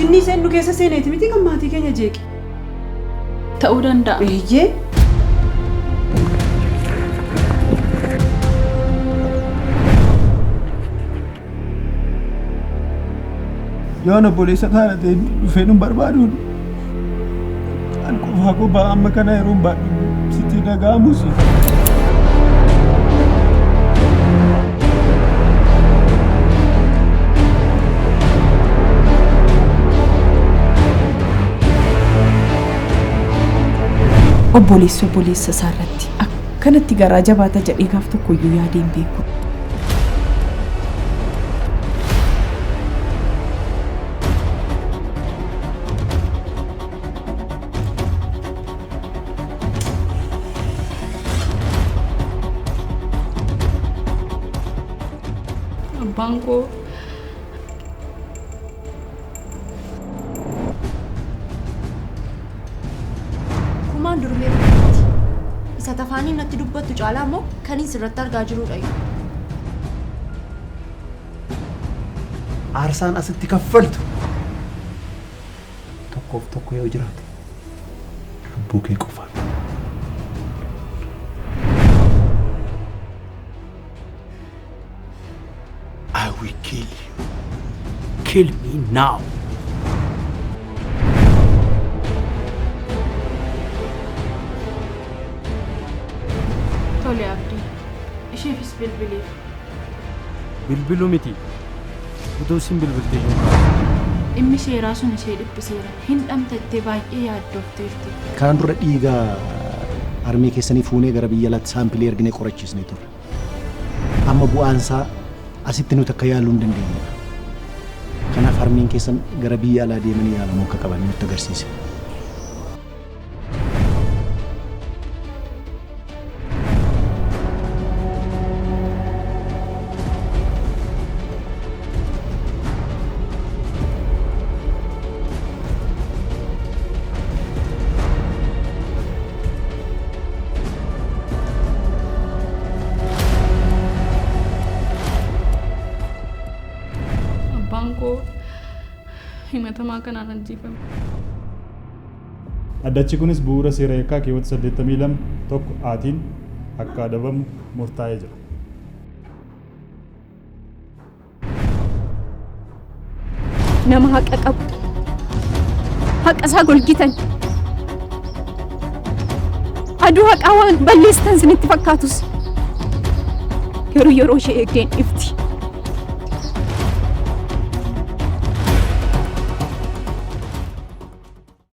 Jinnii isheen nu keessa seeneeti miti kan maatii keenya jeeqe. Ta'uu danda'a. Eeyyee. Yoon obboleessa taana ta'e dhufee nun barbaaduun an qofaa koo ba'aa amma kana yeroon baadhu sitti dhaga'amus. Obboleessi obboleessa isaa irratti akkanatti garaa jabaata jedhee gaaf tokkoyyuu yaadee hin beeku. Abbaan koo Kumaan durmee miti. Isa tafaaniin natti dubbattu caalaa immoo kanin sirratti argaa jirudha. Aarsaan asitti kaffaltu tokkoof tokko yoo jiraate lubbuu kee qofaan. I will kill you. Kill me now. Tole Abdii. Isheefis bilbiliif. Bilbiluu miti. Utuu isin bilbiltee iyyuu. Dhimmi seeraa sun ishee dhiphiseera. Hin dhamtattee baay'ee yaaddoofteerti. Kanaan dura dhiiga harmee keessanii fuunee gara biyya alaatti saampilii erginee qorachiisnee turre. Amma bu'aan isaa asitti nuti akka yaaluu hin dandeenyedha. Kanaaf harmeen keessan gara biyya alaa deemanii yaalamuu akka qaban nutti agarsiise. Abbaan koo himatamaa kanaan ajjeefame. Dhaddachi kunis bu'uura seera yakkaa keewwata 82 1 Aatiin akka adabamu murtaa'ee jira. Nama haqa qabu. Haqa isaa golgitan. Aduu haqaa waan balleessitan isinitti fakkaatus. Garuu yeroo ishee eegdeen ifti.